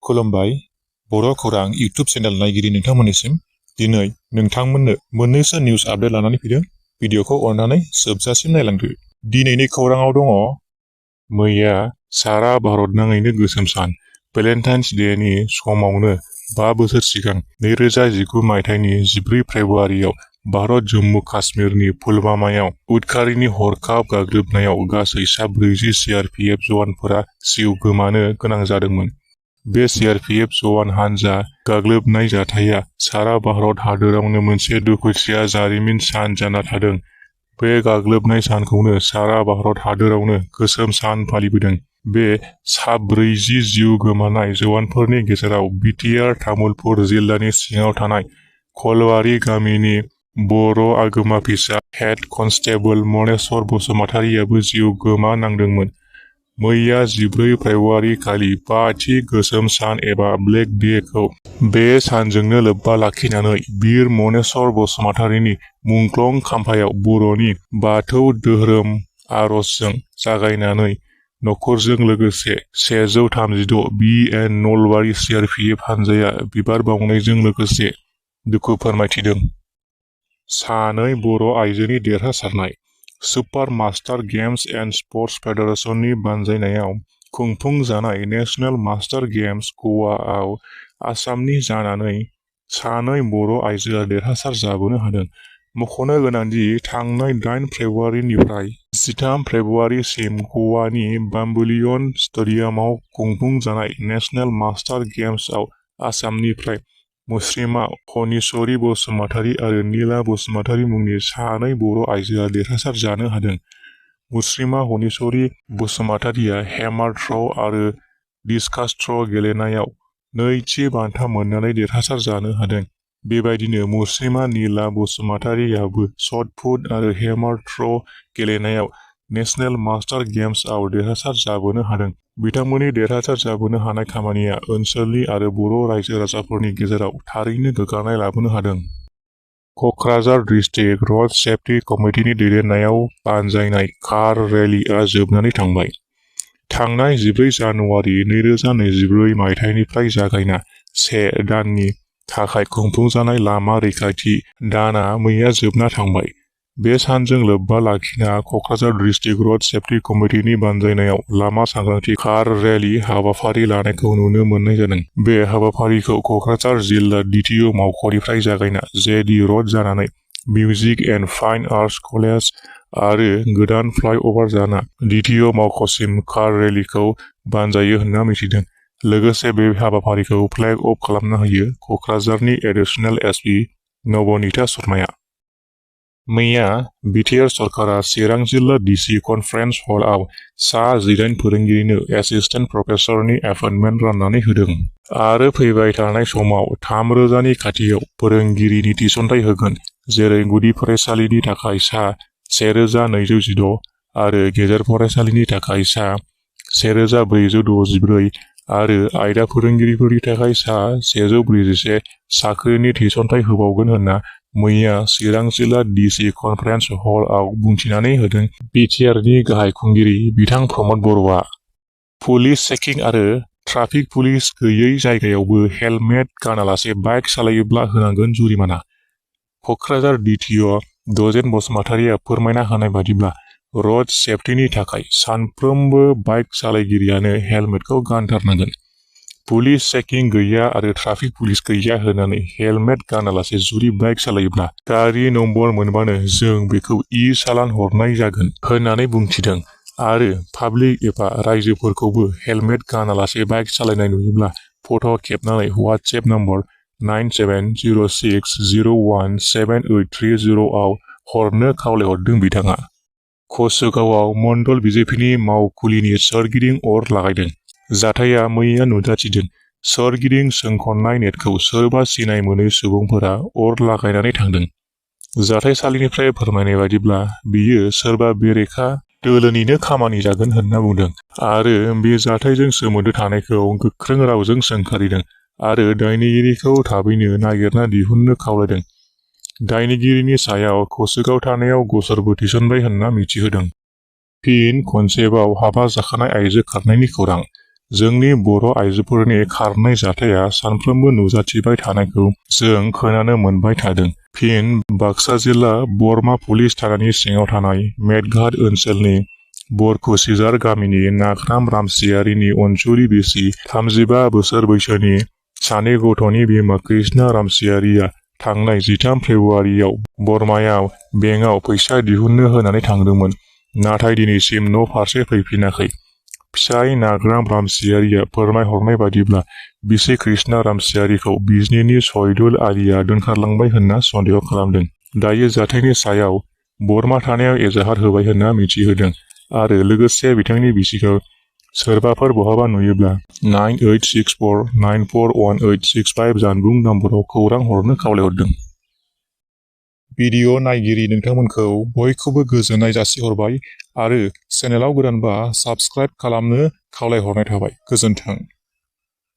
खुलुमबाय बर' खौरां YouTube channel नायगिरि नोंथांमोननिसिम दिनै नोंथांमोननो मोननैसो निउस आपडेट लानानै फैदों। भिडिअखौ अननानै जोबजासिम नायलांदो। दिनैनि खौराङाव दङ मैया सारा भारतनाङैनो गोसोम सान भेलेन्टाइन्स डेनि समावनो 5 बोसोर सिगां 2019 मायथाइनि 14 फेब्रुआरियाव भारत जम्मु काश्मीरनि पुलवामायाव उदखारिनि हरखाब गाग्लोबनायाव गासै 40 सीआरपीएफ जवानफोरा जिउ गोमानो गोनां जादोंमोन। बे सीआरपीएफ जवान हान्जा गाग्लोबनाय जाथाया सारा भारत हादोरावनो मोनसे दुखुथिया जारिमिन सान जाना थादों। बे गाग्लोबनाय सानखौनो सारा भारत हादोरावनो गोसोम सान फालिबोदों। बे 40 जिउ गोमानाय जवानफोरनि गेजेराव बिटिआर तामुलपुर जिल्लानि सिङाव थानाय खलवारी गामिनि बर' आगोमा फिसा हेड कनस्टेबल मनेस्वर बसुमतारियाबो जिउ गोमानांदोंमोन। मैया 14 फेब्रुआरि खालि 5थि गोसोम सान एबा ब्लेक डेखौ बे सानजोंनो लोब्बा लाखिनानै बिर मनेस्वर बसुमतारिनि मुंख्लं खाम्फायाव बर'नि बाथौ धोरोम आरजजों जागायनानै नखरजों लोगोसे 136 बिएन नलबारि सीआरपीएफ हान्जाया बिबार बावनायजों लोगोसे दुखु फोरमायथिदों। सानै बर' आइजोनि देरहासारनाय super master games and sports फेडारेशननि बानजायनायाव खुंफुंजानाय नेशनेल मास्टार गेम्स गवाआव आसामनि जानानै सानै बर' आइजोआ देरहासार जाबोनो हादों। मख'नो गोनांदि थांनाय 8 फेब्रुआरिनिफ्राय 13 फेब्रुआरिसिम गवानि बाम्बुलियन स्टेडियामाव खुंफुंजानाय नेशनेल मास्टार गेम्सआव आसामनिफ्राय मुस्रिमा हनीश्वरी बसुमतारी आरो नीला बसुमतारी मुंनि सानै बर' आइजोआ देरहासार जानो हादों। मुस्रिमा हनीश्वरी बसुमतारिया हेमार थ्र' आरो डिस्कास थ्र' गेलेनायाव नैथि बान्था मोननानै देरहासार जानो हादों। बेबायदिनो मुस्रिमा नीला बसुमतारियाबो शट पुट आरो हेमार थ्र' गेलेनायाव नेशनेल मास्टार गेम्सआव देरहासार जाबोनो हादों। बिथांमोननि देरहासार जाबोनो हानाय खामानिया ओनसोलनि आरो बर' रायजो राजाफोरनि गेजेराव थारैनो गोग्गानाय लाबोनो हादों। क'क्राझार डिस्ट्रिक्ट रड सेफ्टि कमिटिनि दैदेननायाव बानजायनाय कार रेलीआ जोबनानै थांबाय। थांनाय 14 जानुवारि 2024 मायथाइनिफ्राय जागायना 1 दाननि थाखाय खुंफुंजानाय लामा रैखाथि दानआ मैया जोबना थांबाय। बे सानजों लोब्बा लाखिना क'क्राझार डिस्ट्रिक्ट रड सेफ्टि कमिटिनि बानजायनायाव लामा सांग्रांथि कार रेली हाबाफारि लानायखौ नुनो मोननाय जादों। बे हाबाफारिखौ क'क्राझार जिल्ला DTO मावख'निफ्राय जागायना JD रड जानानै music and fine arts college आरो गोदान फ्लाइअभार जाना DTO मावख'सिम कार रेलीखौ बानजायो होनना मिथिदों। लोगोसे बे हाबाफारिखौ फ्लेग अफ खालामना होयो क'क्राझारनि एडिशनेल SP नबनीता शर्माया। मैया बिटिआर सरकारा चिरां जिल्ला DC कनफारेन्स हलआव सा 18 फोरोंगिरिनो एसिस्टेन्ट प्रफेसरनि एपइन्टमेन्ट राननानै होदों आरो फैबाय थानाय समाव 3,000नि खाथियाव फोरोंगिरिनि थिसनथाइ होगोन। जेरै गुदि फरायसालिनि थाखाय सा 1,216 आरो गेजेर फरायसालिनि थाखाय सा 1,464 आरो आयदा फोरोंगिरिफोरनि थाखाय सा 141 साख्रिनि थिसनथाइ होबावगोन होनना मैया चिरां जिल्ला DC कनफारेन्स हलआव बुंथिनानै होदों बिटिआरनि गाहाय खुंगिरि बिथां प्रमद बर'आ। पुलिस चेकिं आरो ट्राफिक पुलिस गैयै जायगायावबो हेलमेट गानालासे बाइक सालायोब्ला होनांगोन जुरिमाना। क'क्राझार DTO दजेन बसुमतारिया फोरमायना होनाय बादिब्ला रड सेफ्टिनि थाखाय सानफ्रोमबो बाइक सालायगिरियानो हेलमेटखौ गानथारनांगोन। पुलिस चेकिं गैया आरो ट्राफिक पुलिस गैया होनानै हेलमेट गानालासे जुदि बाइक सालायोब्ला गारि नम्बर मोनबानो जों बेखौ चालान हरनाय जागोन होननानै बुंथिदों आरो पाब्लिक एबा रायजोफोरखौबो हेलमेट गानालासे बाइक सालायनाय नुयोब्ला फट' खेबनानै WhatsApp नम्बर 9706017830 आव हरनो खावलायहरदों बिथाङा। कसुगावआव मण्डल BJPनि मावखुलिनि सोरगिदिं अर लागायदों। जाथाया मैया नुजाथिदों। सोरगिदिं सोंखननाय नेटखौ सोरबा सिनाय मोनै सुबुंफोरा अर लागायनानै थांदों। जाथायसालिनिफ्राय फोरमायनाय बादिब्ला बियो सोरबा बेरेखा दोलोनिनो खामानि जागोन होनना बुंदों आरो बे जाथायजों सोमोन्दो थानायखौ गोख्रों रावजों सोंखारिदों आरो दायनिगिरिखौ थाबैनो नागिरना दिहुननो खावलायदों। दायनिगिरिनि सायाव कसुगाव थानायाव गसरबो थिसनबाय होनना मिथिहोदों। फिन खनसेबाव हाबा जाखानाय आइजो खारनायनि खौरां। जोंनि बर' आइजोफोरनि खारनाय जाथाया सानफ्रोमबो नुजाथिबाय थानायखौ जों खोनानो मोनबाय थादों। फिन बाक्सा जिल्ला बरमा पुलिस थानानि सिङाव थानाय मेटघाट ओनसोलनि बरखुसिजार गामिनि नाख्राम रामसियारिनि अनसुलि बिसि 35 बोसोर बैसोनि सानै गथ'नि बिमा कृष्णा रामसियारिया थांनाय 13 फेब्रुवारियाव बरमायाव बेंकआव फैसा दिहुननो होनानै थांदोंमोन, नाथाय दिनैसिम न' फारसे फैफिनाखै। फिसाय नाग्राम रामसियारिया फोरमायहरनाय बादिब्ला बिसि कृष्णा रामसियारिखौ बिजनीनि सयदुल आलिया दोनखारलांबाय होनना सन्देह खालामदों। दायो जाथायनि सायाव बरमा थानायाव एजाहार होबाय होनना मिथिहोदों आरो लोगोसे बिथांनि बिसिखौ सोरबाफोर बहाबा नुयोब्ला 9864941865 जानबुं नम्बराव खौरां हरनो खावलायहरदों। भिडिअ नायगिरि नोंथांमोनखौ बयखौबो गोजोननाय जासिहरबाय आरो चेनेलाव गोदानबा साबस्क्राइब खालामनो खावलायहरनाय थाबाय। गोजोन्थों।